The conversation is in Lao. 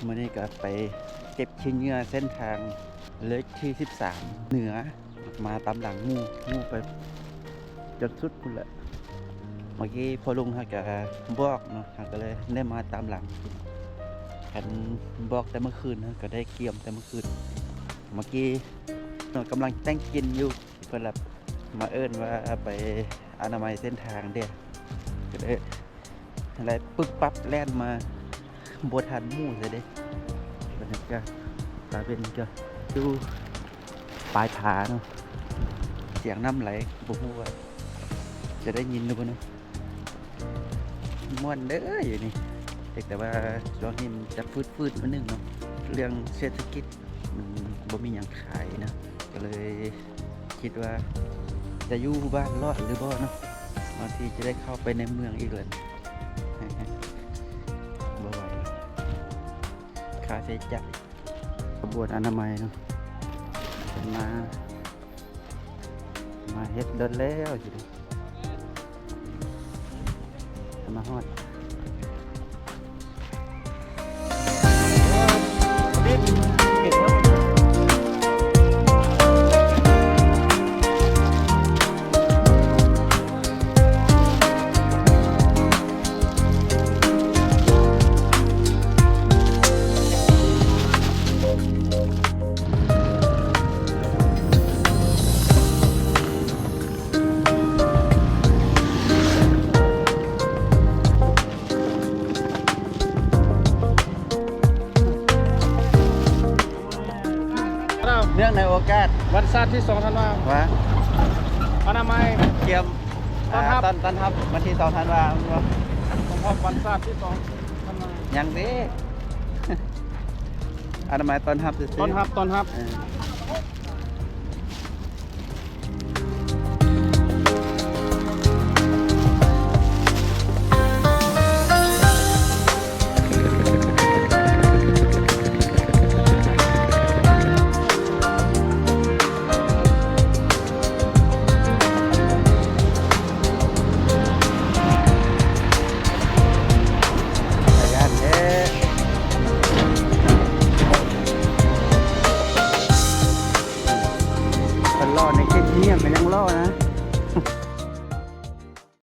ມື້ນີ້ກໍໄປເກັບຂີ້ເຫຍື້ອເສັ້ນທາງເລກທີສິບສາມເໜືອ ມາຕາມຫຼັງໝູ່ ໝູ່ໄປຈົນສຸດພຸ້ນແຫຼະ. ເມື່ອກີ້ພໍ່ລຸງເຮົາກໍບອກເນາະ ເຮົາກໍເລີຍໄດ້ມາຕາມຫຼັງ. ຄັນບອກແຕ່ເມື່ອຄືນ ເຮົາກໍໄດ້ກຽມແຕ່ເມື່ອຄືນ. ເມື່ອກີ້ເນາະ ກຳລັງແຕ່ງກິນຢູ່ ເພິ່ນລະມາເອີ້ນວ່າໄປອະນາໄມເສັ້ນທາງເດ້ ກໍເລີຍ ແລ້ວປຶບປັບແລ່ນມາ ບໍ່ທັນໝູ່ໃສເດ້. ບັນຍາກາດຕາເວັນກໍຢູ່ປາຍຜາເນາະ ສຽງນ້ຳໄຫຼ ບໍ່ຮູ້ວ່າຈະໄດ້ຍິນຫຼືບໍ່ເນາະ. ມ່ວນເດີຢູ່ນີ້ ແຕ່ວ່າຊ່ວງນີ້ມັນຈະຝືດໆໜ້ອຍໜຶ່ງເນາະ ເລື່ອງເສດຖະກິດ ມັນບໍ່ມີຫຍັງຂາຍນະ ກໍເລີຍຄິດວ່າຈະຢູ່ບ້ານລອດຫຼືບໍ່ເນາະ ບາງທີຈະໄດ້ເຂົ້າໄປໃນເມືອງອີກແລ້ວ ບໍ່ໄຫວ ຄ່າໃຊ້ຈ່າຍ. ຂະບວນອະນາໄມເນາະ ມາ ມາເຮັດດົນແລ້ວຊິ ມາຮອດ. ເນື່ອງໃນໂອກາດວັນຊາດທີສອງທັນວາ ວ່າ ອະນາໄມກຽມ ຕ້ອນຮັບ ອາ ຕ້ອນ ຕ້ອນຮັບວັນທີສອງທັນວາ ແມ່ນບໍ່? ຕ້ອນຮັບວັນຊາດທີສອງທັນວາ ຍັງເດ້ ອະນາໄມຕ້ອນຮັບຊື່ໆ ຕ້ອນຮັບ ຕ້ອນຮັບ ເອີ.